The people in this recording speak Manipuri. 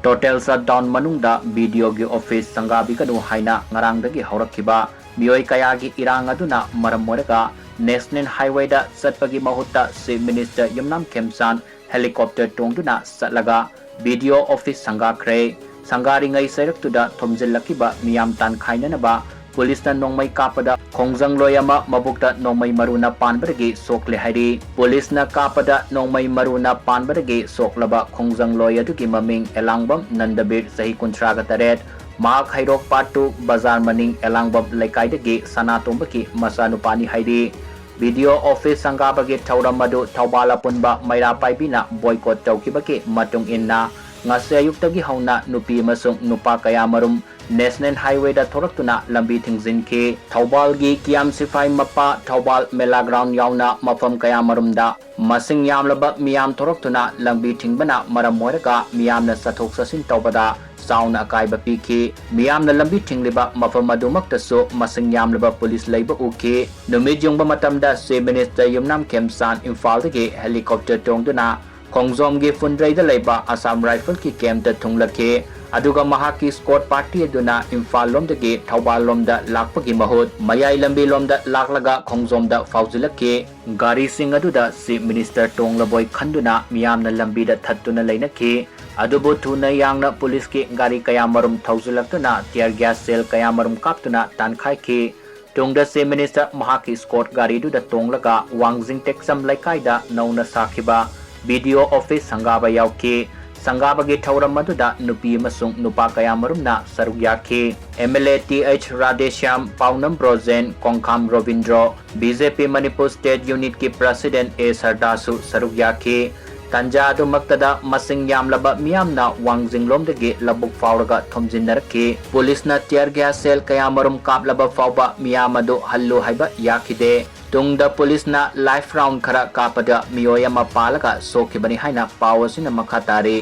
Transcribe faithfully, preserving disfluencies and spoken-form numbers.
Total shutdown ꯃꯅꯨꯡꯗ BDOꯒꯤ office ꯁꯪꯒꯥꯕꯤꯒꯅꯨ ꯍꯥꯏꯅ ꯉꯔꯥꯡꯗꯒꯤ ꯍꯧꯔꯛꯈꯤꯕ ꯃꯤꯑꯣꯏ ꯀꯌꯥꯒꯤ ꯏꯔꯥꯡ ꯑꯗꯨꯅ ꯃꯔꯝ ꯑꯣꯏꯔꯒ National Highwayꯗ ꯆꯠꯄꯒꯤ ꯃꯍꯨꯠꯇ Chief Minister ꯌꯨꯝꯅꯥꯝ ꯈꯦꯝꯆꯥꯟ helicopter ꯇꯣꯡꯗꯨꯅ ꯆꯠꯂꯒ BDO office ꯁꯪꯒꯥꯈ꯭ꯔꯦ꯫ ꯁꯪꯒꯥꯔꯤꯉꯩ ꯆꯩꯔꯛꯇꯨꯗ ꯊꯣꯝꯖꯤꯜꯂꯛꯈꯤꯕ ꯃꯤꯌꯥꯝ ꯇꯥꯟꯈꯥꯏꯅꯅꯕ ꯄꯨꯂꯤꯁꯅ ꯅꯣꯡꯃꯩ ꯀꯥꯞꯄꯗ ꯈꯣꯡꯖꯪꯂꯣꯏ ꯑꯃ ꯃꯕꯨꯛꯇ ꯅꯣꯡꯃꯩ ꯃꯔꯨꯅ ꯄꯥꯟꯕꯗꯒꯤ ꯁꯣꯛꯂꯦ ꯍꯥꯏꯔꯤ꯫ ꯄꯨꯂꯤꯁꯅ ꯀꯥꯞꯄꯗ ꯅꯣꯡꯃꯩ ꯃꯔꯨꯅ ꯄꯥꯟꯕꯗꯒꯤ ꯁꯣꯛꯂꯕ ꯈꯣꯡꯖꯪꯂꯣꯏ ꯑꯗꯨꯒꯤ ꯃꯃꯤꯡ ꯑꯦꯂꯥꯡꯕꯝ ꯅꯟꯗꯕꯤꯔ, ꯆꯍꯤ ꯀꯨꯟꯊ꯭ꯔꯥꯒ ꯇꯔꯦꯠ꯫ ꯃꯍꯥꯛ ꯍꯩꯔꯣꯛ Part two ꯕꯖꯥꯔ ꯃꯅꯤꯡ ꯑꯦꯂꯥꯡꯕꯝ ꯂꯩꯀꯥꯏꯗꯒꯤ ꯁꯅꯥꯇꯣꯝꯕꯒꯤ ꯃꯆꯥꯅꯨꯄꯥꯅꯤ ꯍꯥꯏꯔꯤ꯫ BDO office ꯁꯪꯒꯥꯕꯒꯤ ꯊꯧꯔꯝ ꯑꯗꯨ ꯊꯧꯕꯥꯜ ꯑꯄꯨꯟꯕ ꯃꯩꯔꯥ ꯄꯥꯏꯕꯤꯅ boycott ꯇꯧꯈꯤꯕꯒꯤ ꯃꯇꯨꯡ ꯏꯟꯅ ꯉꯁꯤ ꯑꯌꯨꯛꯇꯒꯤ ꯍꯧꯅ ꯅꯨꯄꯤ ꯑꯃꯁꯨꯡ ꯅꯨꯄꯥ ꯀꯌꯥꯃꯔꯨꯝ National Highwayꯗ ꯊꯣꯔꯛꯇꯨꯅ ꯂꯝꯕꯤ ꯊꯤꯡꯖꯤꯟꯈꯤ꯫ ꯊꯧꯕꯥꯜꯒꯤ ꯀꯤꯌꯥꯝ ꯁꯤꯐꯥꯏ ꯃꯄꯥ, ꯊꯧꯕꯥꯜ ꯃꯦꯂꯥ ground ꯌꯥꯎꯅ ꯃꯐꯝ ꯀꯌꯥꯃꯔꯨꯝꯗ ꯃꯁꯤꯡ ꯌꯥꯝꯂꯕ ꯃꯤꯌꯥꯝ ꯊꯣꯔꯛꯇꯨꯅ ꯂꯝꯕꯤ ꯊꯤꯡꯕꯅ ꯃꯔꯝ ꯑꯣꯏꯔꯒ ꯃꯤꯌꯥꯝꯅ ꯆꯠꯊꯣꯛ ꯆꯠꯁꯤꯟ ꯇꯧꯕꯗ ꯆꯥꯎꯅ ꯑꯀꯥꯏꯕ ꯄꯤꯈꯤ꯫ ꯃꯤꯌꯥꯝꯅ ꯂꯝꯕꯤ ꯊꯤꯡꯂꯤꯕ ꯃꯐꯝ ꯑꯗꯨꯃꯛꯇꯁꯨ ꯃꯁꯤꯡ ꯌꯥꯝꯂꯕ ꯄꯨꯂꯤꯁ ꯂꯩꯕ ꯎꯈꯤ꯫ ꯅꯨꯃꯤꯠ ꯌꯨꯡꯕ ꯃꯇꯝꯗ Chief Minister ꯌꯨꯝꯅꯥꯝ ꯈꯦꯝꯆꯥꯟ ꯏꯝꯐꯥꯜꯗꯒꯤ helicopter ꯇꯣꯡꯗꯨꯅ ꯈꯣꯡꯖꯣꯝꯒꯤ ꯐꯨꯟꯗ꯭ꯔꯩꯗ ꯂꯩꯕ Assam Riflesꯀꯤ campꯇ ꯊꯨꯡꯂꯛꯈꯤ꯫ ꯑꯗꯨꯒ ꯃꯍꯥꯛꯀꯤ escort party ꯑꯗꯨꯅ ꯏꯝꯐꯥꯜ ꯂꯣꯝꯗꯒꯤ ꯊꯧꯕꯥꯜ ꯂꯣꯝꯗ ꯂꯥꯛꯄꯒꯤ ꯃꯍꯨꯠ ꯃꯌꯥꯏ ꯂꯝꯕꯤ ꯂꯣꯝꯗ ꯂꯥꯛꯂꯒ ꯈꯣꯡꯖꯣꯝꯗ ꯐꯥꯎꯖꯤꯜꯂꯛꯈꯤ꯫ ꯒꯥꯔꯤꯁꯤꯡ ꯑꯗꯨꯗ Chief Minister ꯇꯣꯡꯂꯕꯣꯏ ꯈꯟꯗꯨꯅ ꯃꯤꯌꯥꯝꯅ ꯂꯝꯕꯤꯗ ꯊꯠꯇꯨꯅ ꯂꯩꯅꯈꯤ꯫ ꯑꯗꯨꯕꯨ ꯊꯨꯅ ꯌꯥꯡꯅ ꯄꯨꯂꯤꯁꯀꯤ ꯒꯥꯔꯤ ꯀꯌꯥꯃꯔꯨꯝ ꯊꯧꯖꯤꯜꯂꯛꯇꯨꯅ tear gas shell ꯀꯌꯥꯃꯔꯨꯝ ꯀꯥꯞꯇꯨꯅ ꯇꯥꯟꯈꯥꯏꯈꯤ꯫ ꯇꯨꯡꯗ Chief Minister ꯃꯍꯥꯛꯀꯤ escort ꯒꯥꯔꯤꯗꯨꯗ ꯇꯣꯡꯂꯒ ꯋꯥꯡꯖꯤꯡ ꯇꯦꯛꯆꯝ ꯂꯩꯀꯥꯏꯗ ꯅꯧꯅ ꯁꯥꯈꯤꯕ BDO office ꯁꯪꯒꯥꯕ ꯌꯥꯎꯈꯤ꯫ ꯁꯪꯒꯥꯕꯒꯤ ꯊꯧꯔꯝ ꯑꯗꯨꯗ ꯅꯨꯄꯤ ꯑꯃꯁꯨꯡ ꯅꯨꯄꯥ ꯀꯌꯥꯃꯔꯨꯝꯅ ꯁꯔꯨꯛ ꯌꯥꯈꯤ꯫ MLA Th Radheshyam, ꯄꯥꯎꯅꯝ Brojen, ꯀꯣꯡꯈꯥꯝ Robindro, BJP Manipur State Unitꯀꯤ President A ꯁꯔꯗꯥꯁꯨ ꯁꯔꯨꯛ ꯌꯥꯈꯤ꯫ ꯇꯟꯖꯥ ꯑꯗꯨꯃꯛꯇꯗ ꯃꯁꯤꯡ ꯌꯥꯝꯂꯕ ꯃꯤꯌꯥꯝꯅ ꯋꯥꯡꯖꯤꯡꯂꯣꯝꯗꯒꯤ ꯂꯧꯕꯨꯛ ꯐꯥꯎꯔꯒ ꯊꯣꯝꯖꯤꯟꯅꯔꯛꯈꯤ꯫ ꯄꯨꯂꯤꯁꯅ tear gas shell ꯀꯌꯥꯃꯔꯨꯝ ꯀꯥꯞꯂꯕ ꯐꯥꯎꯕ ꯃꯤꯌꯥꯝ ꯑꯗꯨ ꯍꯜꯂꯨ ꯍꯥꯏꯕ ꯌꯥꯈꯤꯗꯦ꯫ ꯇꯨꯡꯗ ꯄꯨꯂꯤꯁꯅ live round ꯈꯔ ꯀꯥꯞꯄꯗ ꯃꯤꯑꯣꯏ ꯑꯃ ꯄꯥꯜꯂꯒ ꯁꯣꯛꯈꯤꯕꯅꯤ ꯍꯥꯏꯅ ꯄꯥꯎ ꯑꯁꯤꯅ ꯃꯈꯥ ꯇꯥꯔꯤ꯫